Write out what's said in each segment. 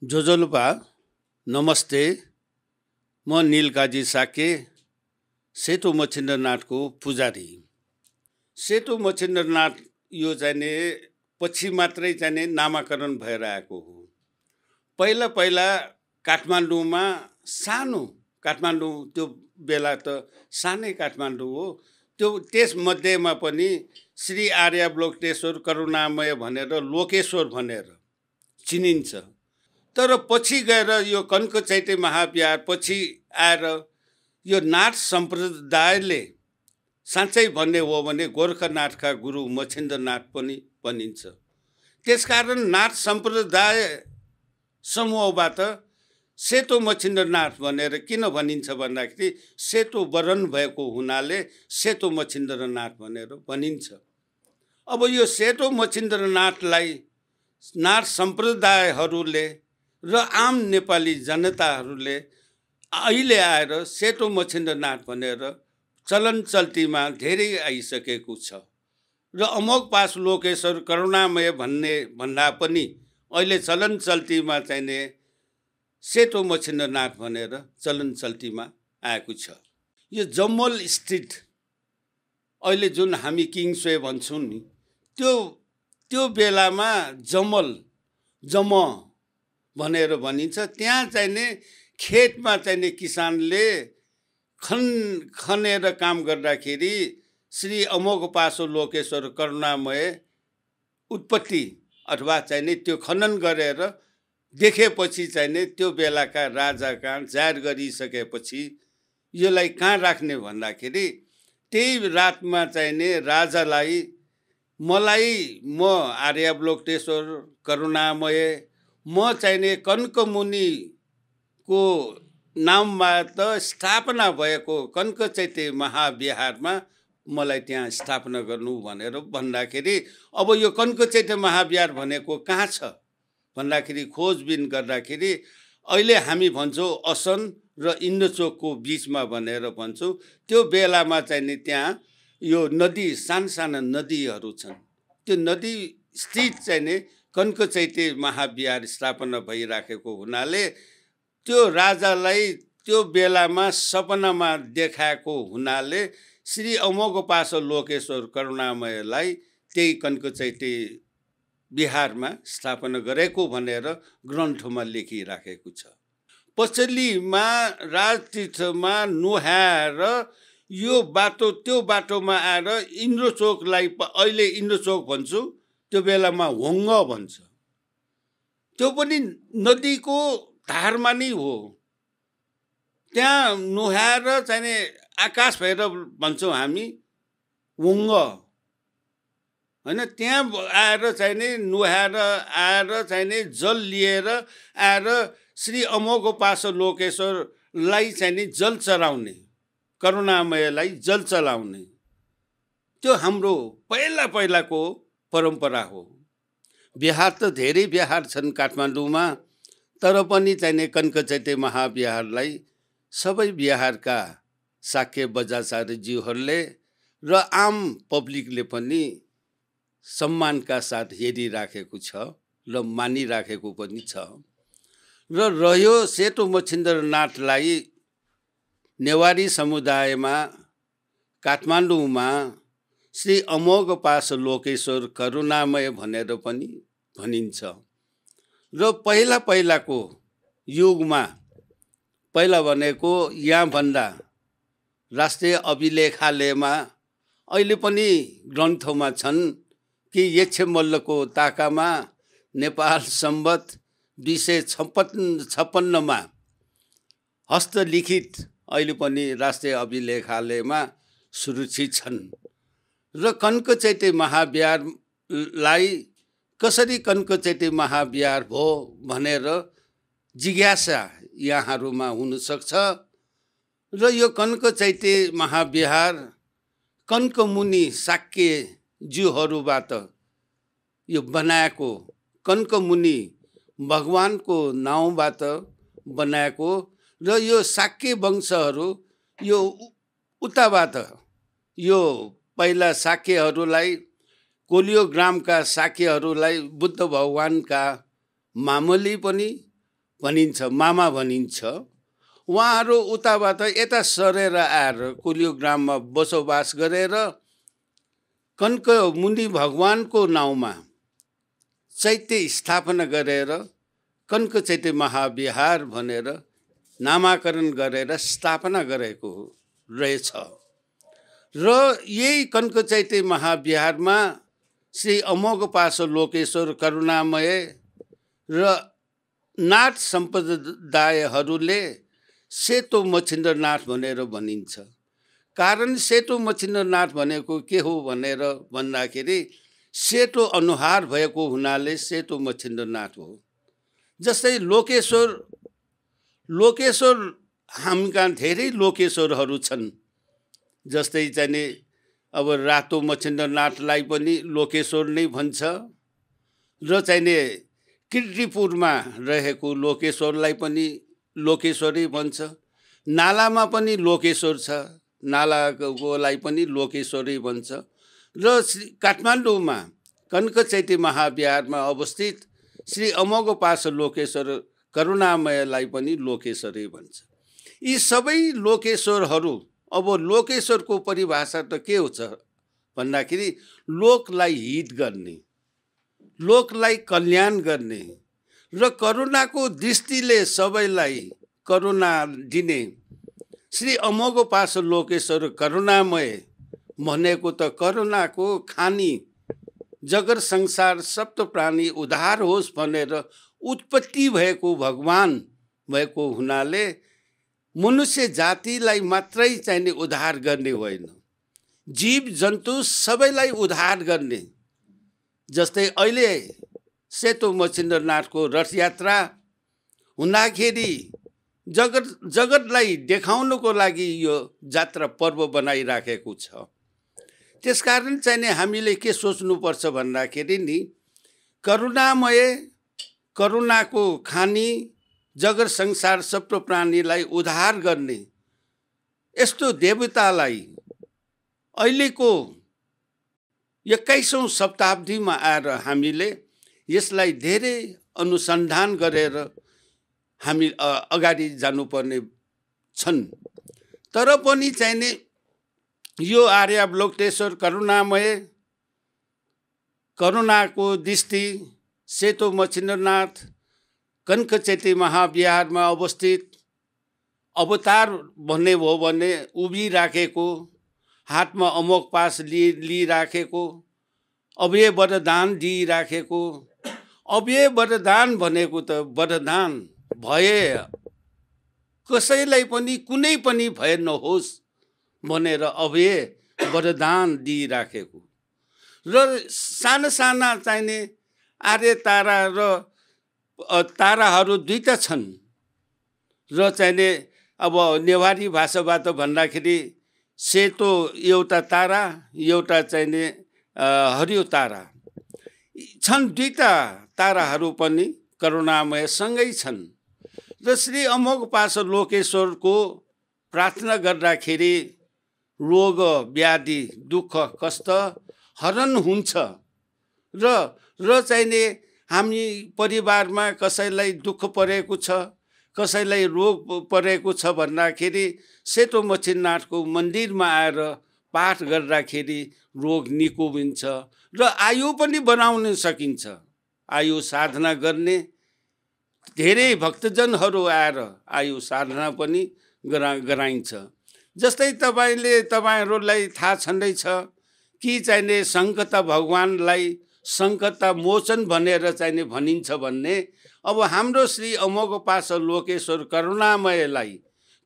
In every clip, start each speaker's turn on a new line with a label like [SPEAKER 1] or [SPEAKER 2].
[SPEAKER 1] जोजोलुपा नमस्ते। म नीलकाजी साके सेतो मच्छिन्द्रनाथको पुजारी। सेतो मच्छिन्द्रनाथ यो चाहिँ पछि मात्रै चाहिँ नामाकरण भएर आएको हो। पहिला पहिला काठमाडौँमा सानो काठमाडौँ त्यो बेला त सानै काठमाडौँ हो। त्यो त्यसमध्येमा पनि श्री आर्यावलोकटेश्वर करुणामय भनेर लोकेश्वर भनेर चिनिन्छ। तर पछि गएर यो कनकचैते महाविहार पछि आएर यो नाथ सम्प्रदायले साँच्चै भन्ने हो भने गोर्खानाथका गुरु मच्छिन्द्रनाथ पनि भनिन्छ। त्यसकारण नाथ सम्प्रदाय समूहबाट सेतो मच्छिन्द्रनाथ भनेर किन भनिन्छ भन्दाखेरि सेतो वरण भएको हुनाले सेतो मच्छिन्द्रनाथ भनेर भनिन्छ। अब यो सेतो मच्छिन्द्रनाथलाई नाथ सम्प्रदायहरूले र आम नेपाली जनताहरूले अहिले आएर सेतो मच्छिन्द्रनाथ भनेर चलन चल्तीमा धेरै आइसकेको छ। र अमोघ पास लोकेश्वर करुणामय भन्दा पनि अहिले चलन चल्तीमा चाहिने सेतो मच्छिन्द्रनाथ भनेर चलन चल्तीमा आएको छ। यो जम्मल स्थित अहिले जुन हामी किङ्सवे भन्छौँ नि त्यो बेलामा जम भनेर भनिन्छ। त्यहाँ चाहिने खेतमा चाहिने किसानले खनेर काम गर्दाखेरि श्री अमोघ पासो लोकेश्वर करुणामय उत्पत्ति अथवा चाहिने त्यो खनन गरेर देखेपछि चाहिने त्यो बेलाका राजा कहाँ जाहेर गरिसकेपछि यसलाई कहाँ राख्ने भन्दाखेरि त्यही रातमा चाहिने राजालाई म आर्यावलोकटेश्वर करुणामय म चाहिने कनकमुनिको नामबाट स्थापना भएको कनकचैते महाविहारमा मलाई त्यहाँ स्थापना गर्नु भनेर भन्दाखेरि अब यो कनकचैते महाविहार भनेको कहाँ छ भन्दाखेरि खोजबिन गर्दाखेरि अहिले हामी भन्छौँ असन र इन्द्रचोकको बिचमा भनेर भन्छौँ। त्यो बेलामा चाहिने त्यहाँ यो नदी साना नदीहरू छन्। त्यो नदी स्थित चाहिने कनकचैते महाविहार स्थापना भइराखेको हुनाले त्यो राजालाई त्यो बेलामा सपनामा देखाएको हुनाले श्री अमोघ पास लोकेश्वर करुणामयलाई त्यही कनकचैते विहारमा स्थापना गरेको भनेर ग्रन्थमा लेखिराखेको छ। पछिल्लीमा राजतीर्थमा नुहाएर यो बाटो त्यो बाटोमा आएर इन्द्रचोकलाई अहिले इन्द्रचोक भन्छु, त्यो बेलामा होङ्ग भन्छ। त्यो पनि नदीको धारमा नै हो। त्यहाँ नुहाएर चाहिने आकाश भैरव भन्छौँ हामी होङ्ग होइन। त्यहाँ आएर चाहिने नुहाएर आएर चाहिने जल लिएर आएर श्री अमोघ पास लोकेश्वरलाई चाहिने जल चढाउने, करुणामयलाई जल चढाउने त्यो हाम्रो पहिलाको परम्परा हो। बिहार त धेरै बिहार छन् काठमाडौँमा, तर पनि चाहिने कनकचैते महाविहारलाई सबै बिहारका शाक्य बजाचार्यज्यूहरूले र आम पब्लिकले पनि सम्मानका साथ हेरिराखेको छ र मानिराखेको पनि छ। र रह्यो सेतो मच्छिन्द्रनाथलाई नेवारी समुदायमा काठमाडौँमा श्री अमोघ पास लोकेश्वर करुणामय भनेर पनि भनिन्छ। र पहिलाको युगमा पहिला भनेको यहाँभन्दा राष्ट्रिय अभिलेखालयमा अहिले पनि ग्रन्थमा छन् कि यक्षमल्लको ताकामा नेपाल सम्वत 256 हस्तलिखित अहिले पनि राष्ट्रिय अभिलेखालयमा सुरक्षित छन्। र कनकचैते महाविहारलाई कसरी कनकचैते महाविहार भयो भनेर जिज्ञासा यहाँहरूमा हुनसक्छ। र यो कनकचैते महाविहार कनकमुनि शाक्यज्यूहरूबाट यो बनाएको, कनकमुनि भगवानको नाउँबाट बनाएको र यो शाक्य वंशहरू यो उताबाट यो पहिला शाक्यहरूलाई कोलियोग्रामका शाक्यहरूलाई बुद्ध भगवानका मामली पनि भनिन्छ, मामा भनिन्छ। उहाँहरू उताबाट यता सरेर आएर कुल्यु ग्राममा बसोबास गरेर कनक मुनि भगवानको नाउँमा चैत्य स्थापना गरेर कनक चैत्य महाविहार भनेर नामाकरण गरेर स्थापना गरेको रहेछ। र यही कनक चैत्य महाविहारमा श्री अमोघपासा लोकेश्वर करुणामय र नाथ सम्प्रदायहरूले सेतो मच्छिन्द्रनाथ भनेर भनिन्छ। कारण सेतो मच्छिन्द्रनाथ भनेको के हो भनेर भन्दाखेरि सेतो अनुहार भएको हुनाले सेतो मच्छिन्द्रनाथ हो। जस्तै लोकेश्वर हामी कहाँ धेरै लोकेश्वरहरू छन्। जस्तै चाहिँ अब रातो मच्छिन्द्रनाथलाई पनि लोकेश्वर नै भन्छ र चाहिँ किर्तिपुरमा रहेको लोकेश्वरलाई पनि लोकेश्वरै भन्छ। नालामा पनि लोकेश्वर छ, नालाकोलाई पनि लोकेश्वरै भन्छ। र काठमाडौँमा कनक चैत्य महाविहारमा अवस्थित श्री अमोघपासा लोकेश्वर करुणामयलाई पनि लोकेश्वरै भन्छ। यी सबै लोकेश्वरहरू, अब लोकेश्वरको परिभाषा त के हो भन्दाखेरि लोकलाई हित गर्ने, लोकलाई कल्याण गर्ने र करुणाको दृष्टिले सबैलाई करुणा दिने श्री अमोघपासा लोकेश्वर करुणामय भनेको त करुणाको खानी जगत संसार सप्त प्राणी उद्धार होस् भनेर उत्पत्ति भएको भगवान भएको हुनाले मनुष्य जातिलाई मात्रै चाहिने उद्धार गर्ने होइन, जीव जन्तु सबैलाई उद्धार गर्ने। जस्तै अहिले सेतो मच्छिन्द्रनाथको रथयात्रा हुँदाखेरि जगतलाई देखाउनको लागि यो जात्रा पर्व बनाइराखेको छ। त्यसकारण चाहिँ हामीले के सोच्नुपर्छ भन्दाखेरि नि करुणामय, करुणाको खानी जगत संसार सबै प्राणीलाई उद्धार गर्ने यस्तो देवतालाई अहिलेको 21औं शताब्दीमा आएर हामीले यसलाई धेरै अनुसन्धान गरेर हामी अगाडि जानुपर्ने छन्। तर पनि चाहिने यो आर्यावलोकेश्वर करुणामय, करुणाको दृष्टि सेतो मच्छिन्द्रनाथ कनक चैत्य महाविहारमा अवस्थित अवतार भन्ने हो भने उभिराखेको, हातमा अमोघपास लिइराखेको, अभय वरदान दिइराखेको। अभय वरदान भनेको त वरदान भए कसैलाई पनि कुनै पनि भय नहोस् भनेर अभय वरदान दिइराखेको। र साना साना चाहिने आर्य तारा र ताराहरू दुईटा छन्। र चाहिने अब नेवारी भाषाबाट भन्दाखेरि सेतो एउटा तारा, एउटा चाहिने हरियो तारा छन्। दुईटा ताराहरू पनि करुणामयसँगै छन्। र श्री अमोघपासा लोकेश्वरको प्रार्थना गर्दाखेरि रोग व्याधि दुःख कष्ट हरण हुन्छ। र चाहिने हामी परिवारमा कसैलाई दुःख परेको छ, कसैलाई रोग परेको छ भन्दाखेरि सेतो मच्छिन्द्रनाथको मन्दिरमा आएर पाठ गर्दाखेरि रोग निको हुन्छ र आयु पनि बनाउन सकिन्छ। आयु साधना गर्ने धेरै भक्तजनहरू आएर आयु साधना पनि गराइन्छ। जस्तै तपाईँहरूलाई थाहा छँदैछ कि चाहिने सङ्कट भगवानलाई सङ्कट मोचन भनेर चाहिने भनिन्छ भन्ने। अब हाम्रो श्री अमोघपासा लोकेश्वर करुणामयलाई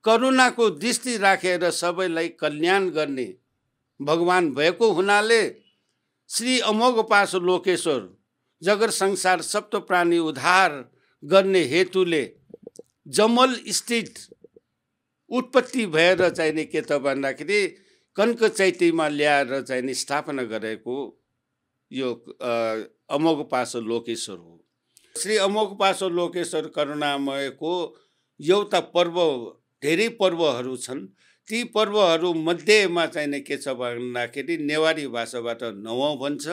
[SPEAKER 1] करुणाको दृष्टि राखेर सबैलाई कल्याण गर्ने भगवान भएको हुनाले श्री अमोघपासा लोकेश्वर जगत संसार सप्त प्राणी उद्धार गर्ने हेतुले जमल स्थित उत्पत्ति भएर चाहिने के त भन्दाखेरि कनक चैत्यमा ल्याएर चाहिने स्थापना गरेको यो अमोघपासा लोकेश्वर हो। श्री अमोघपासा लोकेश्वर करुणामयको एउटा पर्व, धेरै पर्वहरू छन्। ती पर्वहरू मध्येमा चाहिने के छ भन्दाखेरि नेवारी भाषाबाट नवौँ भन्छ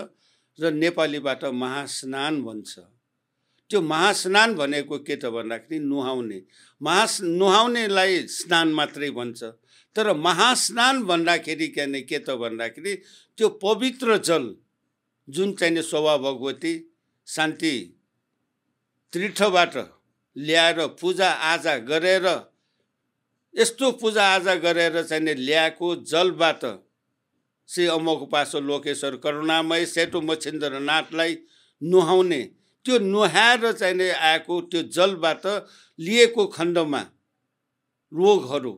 [SPEAKER 1] र नेपालीबाट महास्नान भन्छ। त्यो महास्नान भनेको के त भन्दाखेरि नुहाउने, नुहाउनेलाई स्नान मात्रै भन्छ। तर महास्नान भन्दाखेरि के त भन्दाखेरि त्यो पवित्र जल जुन चाहिँ शोभा भगवती शान्ति तीर्थबाट ल्याएर पूजा आजा गरेर, यस्तो पूजा आजा गरेर चाहिँ ल्याएको जलबाट श्री अमोघ पासो लोकेश्वर करुणामय सेतु मच्छिन्द्रनाथलाई नुहाउने, त्यो नुहाएर चाहिँ आएको त्यो जलबाट लिएको खण्डमा रोगहरू,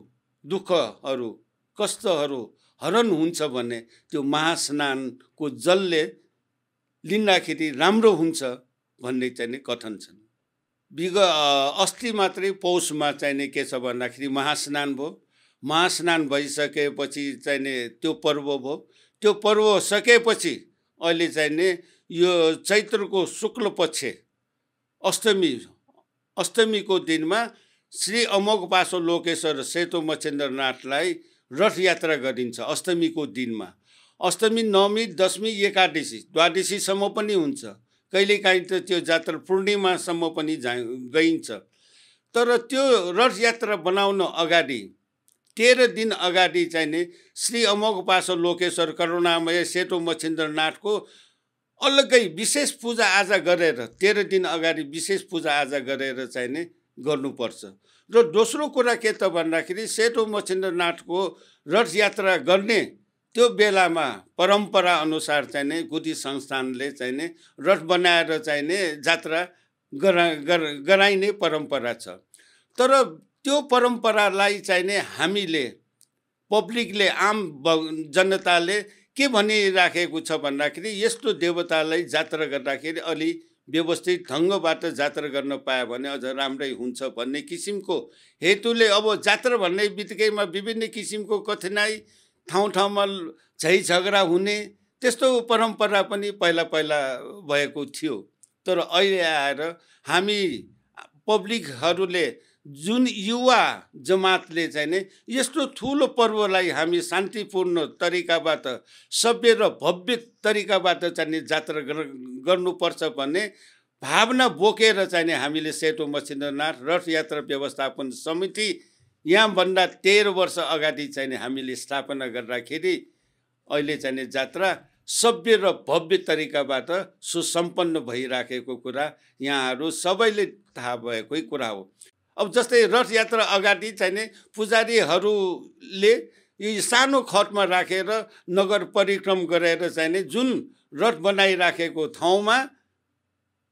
[SPEAKER 1] दुःखहरू, कष्टहरू हरण हुन्छ भने त्यो महास्नानको जलले लिँदाखेरि राम्रो हुन्छ भन्ने चाहिँ कथन छन्। अस्ति मात्रै पौषमा चाहिँ के छ भन्दाखेरि महास्नान भयो। महास्नान भइसकेपछि चाहिँ त्यो पर्व भयो। त्यो पर्व सकेपछि अहिले चाहिँ यो चैत्रको शुक्ल पक्ष अष्टमीको दिनमा श्री अमोघ पासो लोकेश्वर सेतु मच्छिन्द्रनाथलाई रथ यात्रा गरिन्छ। अष्टमीको दिनमा अष्टमी, नवमी, दशमी, एकादशी, द्वादशीसम्म पनि हुन्छ। कहिलेकाहीँ त त्यो जात्रा पूर्णिमासम्म पनि गइन्छ। तर त्यो रथ यात्रा बनाउन अगाडि 13 दिन अगाडि चाहिँ श्री अमोघ पासो लोकेश्वर करुणामय सेतु मच्छिन्द्रनाथको अलग्गै विशेष पूजा आजा गरेर 13 दिन अगाडि विशेष पूजा आजा गरेर चाहिँ गर्नुपर्छ। र दोस्रो कुरा के त भन्दाखेरि सेतु मच्छिन्द्रनाथको रथ यात्रा गर्ने त्यो बेलामा परम्परा अनुसार चाहिँ गुदी संस्थानले चाहिँ रथ बनाएर चाहिँ जात्रा गराइने परम्परा छ। तर त्यो परम्परालाई चाहिँ हामीले पब्लिकले, आम जनताले के भनिराखेको छ भन्दाखेरि यस्तो देवतालाई जात्रा गर्दाखेरि अलि व्यवस्थित ढङ्गबाट जात्रा गर्न पायो भने अझ राम्रै हुन्छ भन्ने किसिमको हेतुले अब जात्रा भन्ने बित्तिकैमा विभिन्न किसिमको कठिनाइ, ठाउँ झै झगडा हुने त्यस्तो परम्परा पनि पहिला भएको थियो। तर अहिले आएर हामी पब्लिकहरूले, जुन युवा जमातले चाहिँ यस्तो ठुलो पर्वलाई हामी शान्तिपूर्ण तरिकाबाट, सभ्य र भव्य तरिकाबाट चाहिँ जात्रा गर्नुपर्छ भन्ने भावना बोकेर चाहिँ हामीले सेतु मच्छिन्द्रनाथ रथ यात्रा व्यवस्थापन समिति यहाँभन्दा 13 वर्ष अगाडि चाहिँ हामीले स्थापना गर्दाखेरि अहिले चाहिँ जात्रा सभ्य र भव्य तरिकाबाट सुसम्पन्न भइराखेको कुरा यहाँहरू सबैले थाहा भएकै कुरा हो। अब जस्तै रथ यात्रा अगाडि चाहिँ पुजारीहरूले यो सानो खटमा राखेर नगर परिक्रम गरेर चाहिँ जुन रथ बनाइराखेको ठाउँमा,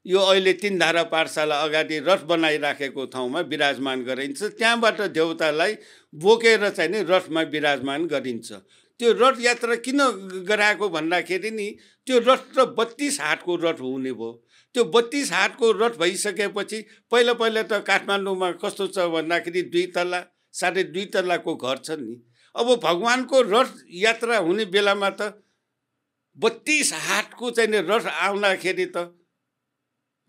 [SPEAKER 1] यो अहिले 3 धारा पाठशाला अगाडि रथ बनाइराखेको ठाउँमा विराजमान गरिन्छ। त्यहाँबाट देवतालाई बोकेर चाहिँ रथमा विराजमान गरिन्छ। त्यो रथ यात्रा किन गराएको भन्दाखेरि नि त्यो रथ त 32 हातको रथ हुने भयो। त्यो 32 हातको रथ भइसकेपछि पहिला त काठमाडौँमा कस्तो छ भन्दाखेरि 2 तल्ला 2.5 तल्लाको घर छ नि। अब भगवानको रथ यात्रा हुने बेलामा त 32 हातको चाहिँ रथ आउँदाखेरि त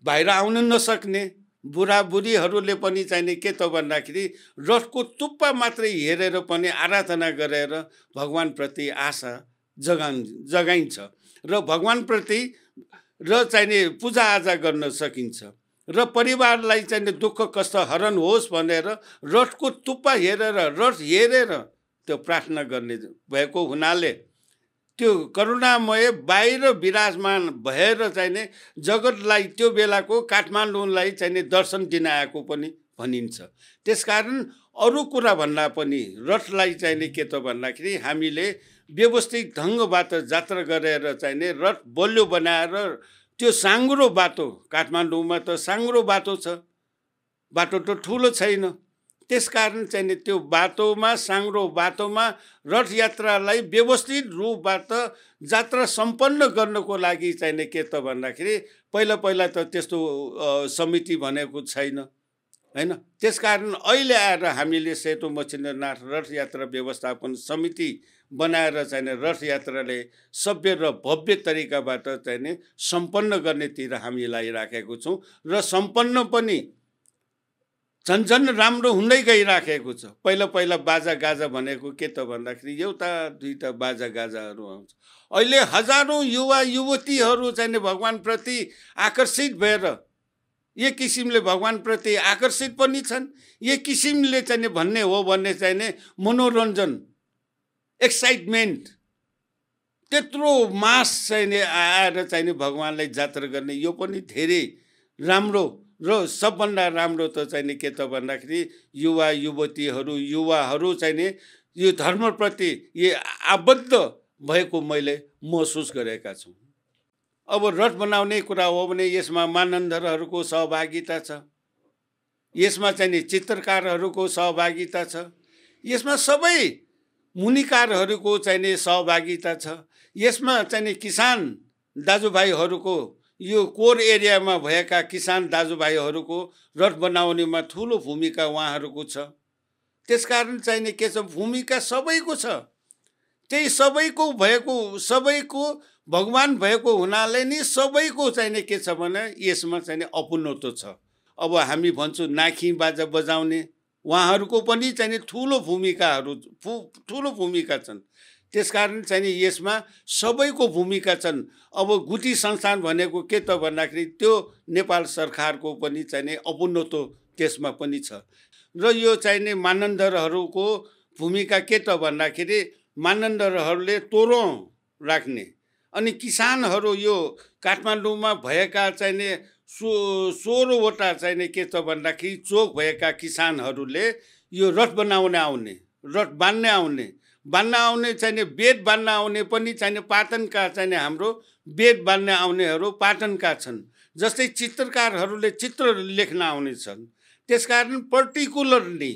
[SPEAKER 1] बाहिर आउन नसक्ने बुढाबुढीहरूले पनि चाहिँ के त भन्दाखेरि रथको टुप्पा मात्रै हेरेर पनि आराधना गरेर भगवानप्रति आशा जगाइन्छ र भगवानप्रति र चाहिँ पूजा आजा गर्न सकिन्छ र परिवारलाई चाहिँ दुःख कष्ट हरण होस् भनेर रथको टुप्पा हेरेर, रथ हेरेर त्यो प्रार्थना गर्ने भएको हुनाले त्यो करुणामय बाहिर विराजमान भएर चाहिँ जगतलाई त्यो बेलाको काठमाडौँलाई चाहिँ दर्शन दिन आएको पनि भनिन्छ। त्यसकारण अरू कुरा भन्दा पनि रथलाई चाहिँ के त भन्दाखेरि हामीले व्यवस्थित ढङ्गबाट जात्रा गरेर चाहिँ रथ बलियो बनाएर त्यो साँघुरो बाटो, काठमाडौँमा त साँघुरो बाटो छ, बाटो त ठुलो छैन। त्यसकारण चाहिँ त्यो बाटोमा, साँघुरो बाटोमा रथ यात्रालाई व्यवस्थित रूपबाट जात्रा सम्पन्न गर्नको लागि चाहिँ के त भन्दाखेरि पहिला त त्यस्तो समिति भनेको छैन, हैन। त्यसकारण अहिले आएर हामीले सेतु मच्छिन्द्रनाथ रथ यात्रा व्यवस्थापन समिति बनाएर चाहिँ रथ यात्राले सभ्य र भव्य तरिकाबाट चाहिँ सम्पन्न गर्नेतिर हामी लागिराखेको छौँ र सम्पन्न पनि झन् राम्रो हुँदै गइराखेको छ। पहिला बाजा गाजा भनेको के त भन्दाखेरि एउटा दुईटा बाजा गाजाहरू आउँछ। अहिले हजारौँ युवा युवतीहरू चाहिँ भगवानप्रति आकर्षित भएर एक किसिमले भगवानप्रति आकर्षित पनि छन्, एक किसिमले चाहिँ भन्ने हो भने चाहिँ मनोरञ्जन, एक्साइटमेन्ट, त्यत्रो मास चाहिँ आएर चाहिँ भगवानलाई जात्रा गर्ने यो पनि धेरै राम्रो। र सबभन्दा राम्रो त चाहिँ के त भन्दाखेरि युवा युवतीहरू युवाहरू चाहिँ यो धर्मप्रति यो आबद्ध भएको मैले महसुस गरेका छु। अब रथ बनाउने कुरा हो भने यसमा मानन्धरहरूको सहभागिता छ, यसमा चाहिँ चित्रकारहरूको सहभागिता छ, यसमा सबै मुनिकारहरूको चाहिँ सहभागिता छ, यसमा चाहिँ किसान दाजुभाइहरूको यो कोर एरियामा भएका किसान दाजुभाइहरूको रथ बनाउनेमा ठुलो भूमिका उहाँहरूको छ। त्यसकारण चाहिँ के छ, भूमिका सबैको छ। त्यही सबैको भएको, सबैको भगवान भएको हुनाले नि सबैको चाहिँ के छ भने यसमा चाहिँ अपनत्व छ। अब हामी भन्छौँ नाखी बाजा बजाउने, उहाँहरूको पनि चाहिँ ठुलो भूमिका छन्। त्यसकारण चाहिँ यसमा सबैको भूमिका छन्। अब गुठी संस्थान भनेको के त भन्दाखेरि त्यो नेपाल सरकारको पनि चाहिँ अपनत्व त्यसमा पनि छ। र यो चाहिँ मानन्धरहरूको भूमिका के त भन्दाखेरि मानन्धरहरूले तोरण राख्ने, अनि किसानहरू यो काठमाडौँमा भएका चाहिँ 16वटा चाहिँ के त भन्दाखेरि चोक भएका किसानहरूले यो रथ बनाउन आउने, रथ बान्न आउने चाहिँ बेद बान्न आउने पनि चाहिँ पाटनका चाहिँ हाम्रो बेद बान्न आउनेहरू पाटनका छन्। जस्तै चित्रकारहरूले चित्र लेख्न आउने छन्। त्यसकारण पर्टिकुलरली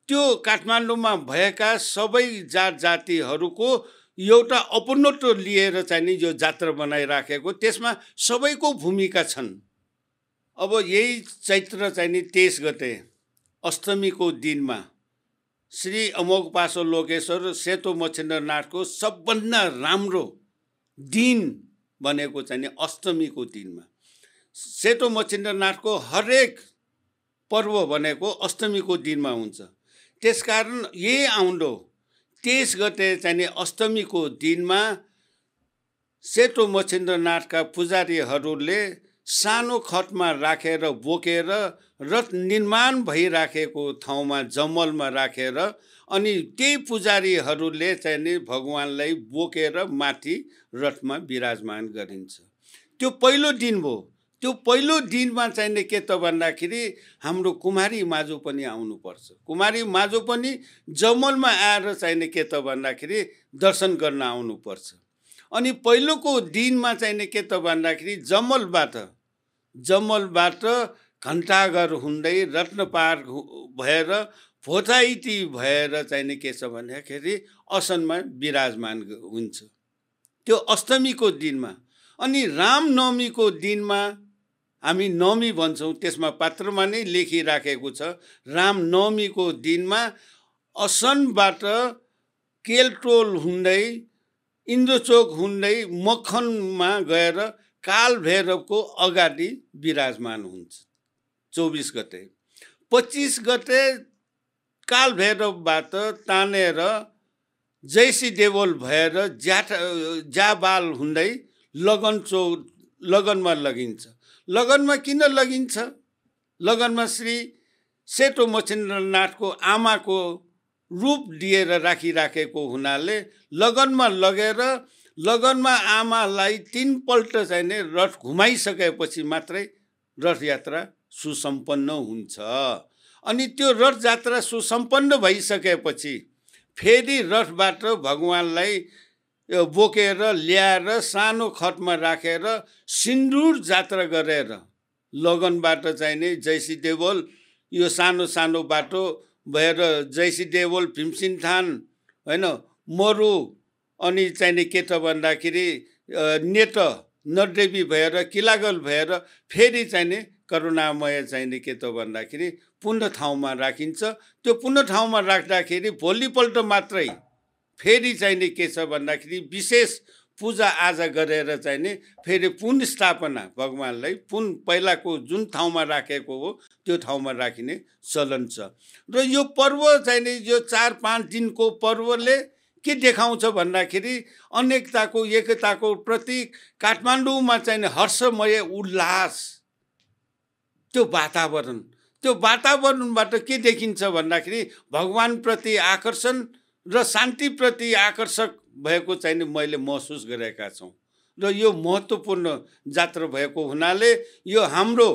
[SPEAKER 1] त्यो काठमाडौँमा भएका सबै जात जातिहरूको एउटा अपनत्व लिएर चाहिँ यो जात्रा बनाइराखेको, त्यसमा सबैको भूमिका छन्। अब यही चैत्र चाहिँ 23 गते अष्टमीको दिनमा श्री अमोघ पासो लोकेश्वर सेतो मच्छिन्द्रनाथको सबभन्दा राम्रो दिन भनेको चाहिँ अष्टमीको दिनमा। सेतो मच्छिन्द्रनाथको हरेक पर्व भनेको अष्टमीको दिनमा हुन्छ। त्यसकारण यही आउँदो 23 गते चाहिँ अष्टमीको दिनमा सेतो मच्छिन्द्रनाथका पुजारीहरूले सानो खटमा राखेर बोकेर रथ निर्माण भइराखेको ठाउँमा जमलमा राखेर अनि त्यही पुजारीहरूले चाहिँ भगवानलाई बोकेर माथि रथमा विराजमान गरिन्छ। त्यो पहिलो दिन हो। त्यो पहिलो दिनमा चाहिँ के त भन्दाखेरि हाम्रो कुमारी माझो पनि आउनुपर्छ। कुमारी माझो पनि जमलमा आएर चाहिँ के त भन्दाखेरि दर्शन गर्न आउनुपर्छ। अनि पहिलोको दिनमा चाहिँ के त भन्दाखेरि जमलबाट घण्टाघर हुँदै रत्नपार भएर भोटाइती भएर चाहिँ के छ भन्दाखेरि असनमा विराजमान हुन्छ त्यो अष्टमीको दिनमा। अनि रामनवमीको दिनमा हामी नवमी भन्छौँ, त्यसमा पात्रमा नै लेखिराखेको छ रामनवमीको दिनमा असनबाट केलटोल हुँदै इन्द्रचोक हुँदै मखनमा गएर काल भैरवको अगाडि विराजमान हुन्छ 24 गते। 25 गते काल भैरवबाट तानेर जैसी देवल भएर जाबाल हुँदै लगनमा लगिन्छ। लगनमा किन लगिन्छ? लगनमा श्री सेतो मच्छिन्द्रनाथको आमाको रूप दिएर राखिराखेको हुनाले लगनमा लगेर लगनमा आमालाई 3 पल्ट चाहिँ रथ घुमाइसकेपछि मात्रै रथ यात्रा सुसम्पन्न हुन्छ। अनि त्यो रथ यात्रा सुसम्पन्न भइसकेपछि फेरि रथबाट भगवानलाई बोकेर ल्याएर सानो खटमा राखेर सिन्दुर जात्रा गरेर लगनबाट चाहिँ जैसी देवल यो सानो बाटो भएर जैसी देवल भीमसिंहथान हैन मरु अनि चाहिँ के त भन्दाखेरि नेट नरदेवी भएर किलागल भएर फेरि चाहिँ करुणामय चाहिँ के त भन्दाखेरि पुण्य ठाउँमा राखिन्छ। त्यो पुण्य ठाउँमा राख्दाखेरि भोलिपल्ट मात्रै फेरि चाहिँ के छ भन्दाखेरि विशेष पूजा आजा गरेर चाहिँ फेरि पुन स्थापना भगवानलाई पुन पहिलाको जुन ठाउँमा राखेको हो त्यो ठाउँमा राखिने चलन छ। र यो पर्व चाहिँ यो 4-5 दिनको पर्वले के देखाउँछ भन्दाखेरि अनेकताको एकताको प्रतीक काठमाडौँमा चाहिँ हर्षमय उल्लास त्यो वातावरणबाट के देखिन्छ भन्दाखेरि भगवानप्रति आकर्षण र शान्तिप्रति आकर्षक भएको चाहिँ मैले महसुस गरेका छौँ र यो महत्त्वपूर्ण जात्रा भएको हुनाले यो हाम्रो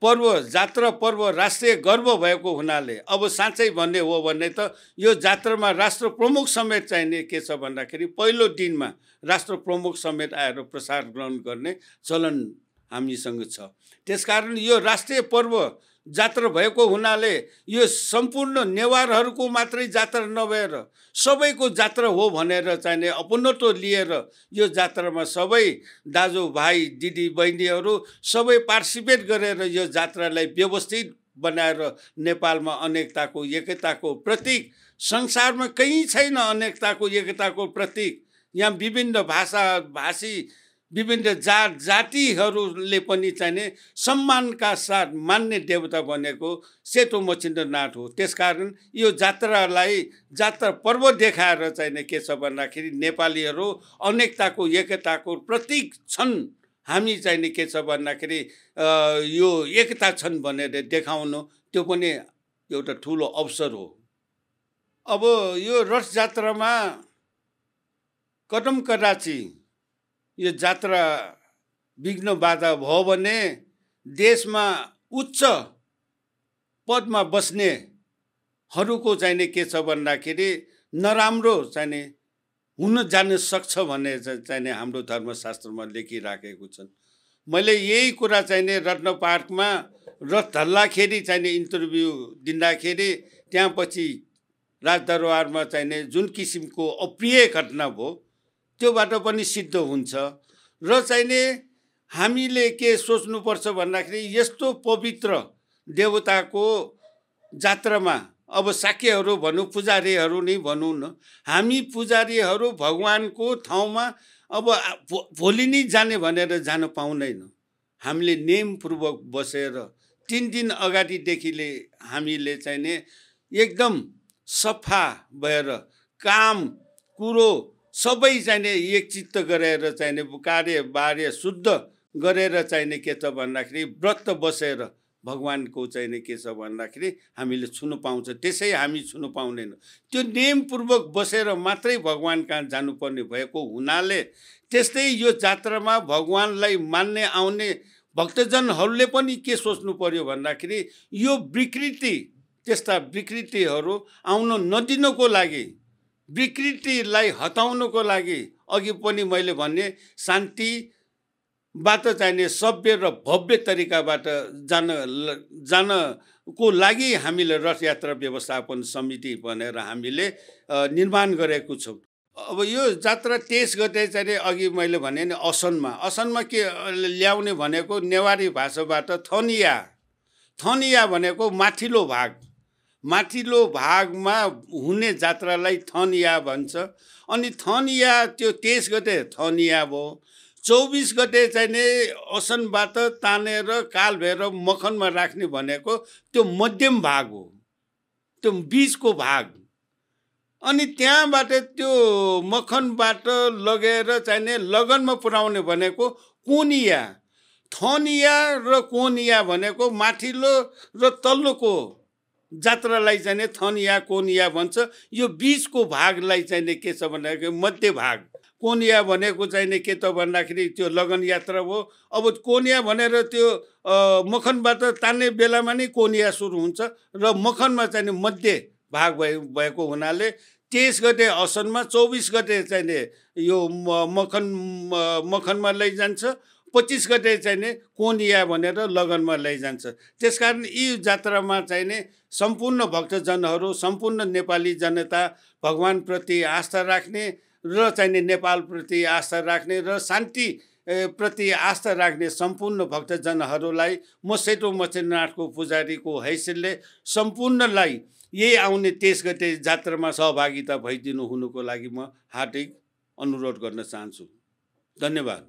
[SPEAKER 1] पर्व जात्रा पर्व राष्ट्रिय गर्व भएको हुनाले अब साँच्चै भन्ने हो भने त यो जात्रामा राष्ट्र प्रमुख समेत चाहिने के छ भन्दाखेरि पहिलो दिनमा राष्ट्र प्रमुख समेत आएर प्रसाद ग्रहण गर्ने चलन हामीसँग छ। त्यसकारण यो राष्ट्रिय पर्व जात्रा भएको हुनाले यो सम्पूर्ण नेवारहरूको मात्रै जात्रा नभएर सबैको जात्रा हो भनेर चाहिने अपनत्व लिएर यो जात्रामा सबै दाजुभाइ दिदी बहिनीहरू सबै पार्टिसिपेट गरेर यो जात्रालाई व्यवस्थित बनाएर नेपालमा अनेकताको एकताको प्रतीक, संसारमा कहीँ छैन अनेकताको एकताको प्रतीक। यहाँ विभिन्न भाषा भाषी विभिन्न जातिहरूले पनि चाहिने सम्मानका साथ मान्ने देवता बनेको सेतो मच्छिन्द्रनाथ हो। त्यसकारण यो जात्रालाई जात्रा पर्व देखाएर चाहिने के छ भन्दाखेरि नेपालीहरू अनेकताको एकताको प्रतीक छन्, हामी चाहिने के छ भन्दाखेरि यो एकता छन् भनेर देखाउनु त्यो पनि एउटा ठुलो अवसर हो। अब यो रथ जात्रामा कदम कदाची यो जात्रा विघ्न बाधा भयो भने देशमा उच्च पदमा बस्नेहरूको चाहिने के छ भन्दाखेरि नराम्रो चाहिने हुन जान सक्छ भने चाहिने हाम्रो धर्मशास्त्रमा लेखिराखेको छन्। मैले यही कुरा चाहिने रत्न पार्कमा रथ ढल्दाखेरि चाहिने इन्टरभ्यू दिँदाखेरि त्यहाँ पछि राजदरबारमा चाहिने जुन किसिमको अप्रिय घटना भयो त्योबाट पनि सिद्ध हुन्छ र चाहिने हामीले के सोच्नुपर्छ भन्दाखेरि यस्तो पवित्र देवताको जात्रामा अब शाक्यहरू भनौँ पुजारीहरू नै भनौँ न, हामी पुजारीहरू भगवानको ठाउँमा अब भोलि नै जाने भनेर जान पाउँदैन। हामीले नेमपूर्वक बसेर 3 दिन अगाडिदेखिले हामीले चाहिने एकदम सफा भएर काम कुरो सबै चाहिने एकचित्त गरेर चाहिने कार्य बार्य शुद्ध गरेर चाहिने के छ भन्दाखेरि व्रत बसेर भगवानको चाहिने के छ भन्दाखेरि हामीले छुनु पाउँछ, त्यसै हामी छुनु पाउँदैन। त्यो नेमपूर्वक बसेर मात्रै भगवान कहाँ जानुपर्ने भएको हुनाले त्यस्तै यो जात्रामा भगवानलाई मान्ने आउने भक्तजनहरूले पनि के सोच्नु पर्यो भन्दाखेरि यो विकृति त्यस्ता विकृतिहरू आउन नदिनको लागि, विकृतिलाई हटाउनको लागि अघि पनि मैले भने शान्तिबाट चाहिने सभ्य र भव्य तरिकाबाट जानको लागि हामीले रथ यात्रा व्यवस्थापन समिति भनेर हामीले निर्माण गरेको छौँ। अब यो जात्रा 23 गते चाहिँ अघि मैले भने नि असनमा के ल्याउने भनेको नेवारी भाषाबाट थनिया भनेको माथिल्लो भागमा हुने जात्रालाई थनिया भन्छ। अनि थनिया त्यो 23 गते थनिया भयो। 24 गते चाहिँ नि असनबाट तानेर काल भएर मखनमा राख्ने भनेको त्यो मध्यम भाग हो, त्यो बीचको भाग। अनि त्यहाँबाट त्यो मखनबाट लगेर चाहिँ नि लगनमा पुर्याउने भनेको कोनिया। थनिया र कोनिया भनेको माथिल्लो र तल्लोको जात्रालाई चाहिँ नि थनिया कोनिया भन्छ। यो बीचको भागलाई चाहिँ नि के छ भन्दाखेरि मध्य भाग। कोनिया भनेको चाहिँ नि के त भन्दाखेरि त्यो लगन यात्रा हो। अब कोनिया भनेर त्यो मखनबाट तान्ने बेलामा नै कोनिया सुरु हुन्छ र मखनमा चाहिँ नि मध्य भाग भएको हुनाले 23 गते असनमा, 24 गते चाहिँ नि यो मखनमा लैजान्छ, 25 गते चाहिँ नि कोनिया भनेर लगनमा लैजान्छ। त्यसकारण यी जात्रामा चाहिँ नि सम्पूर्ण भक्तजनहरू, सम्पूर्ण नेपाली जनता भगवानप्रति आस्था राख्ने र चाहिँ नि नेपालप्रति आस्था राख्ने र शान्ति प्रति आस्था राख्ने सम्पूर्ण भक्तजनहरूलाई म सेतो मच्छिन्द्रनाथको पुजारीको हैसियतले सम्पूर्णलाई यही आउने 23 गते जात्रामा सहभागिता भइदिनु हुनुको लागि म हार्दिक अनुरोध गर्न चाहन्छु। धन्यवाद।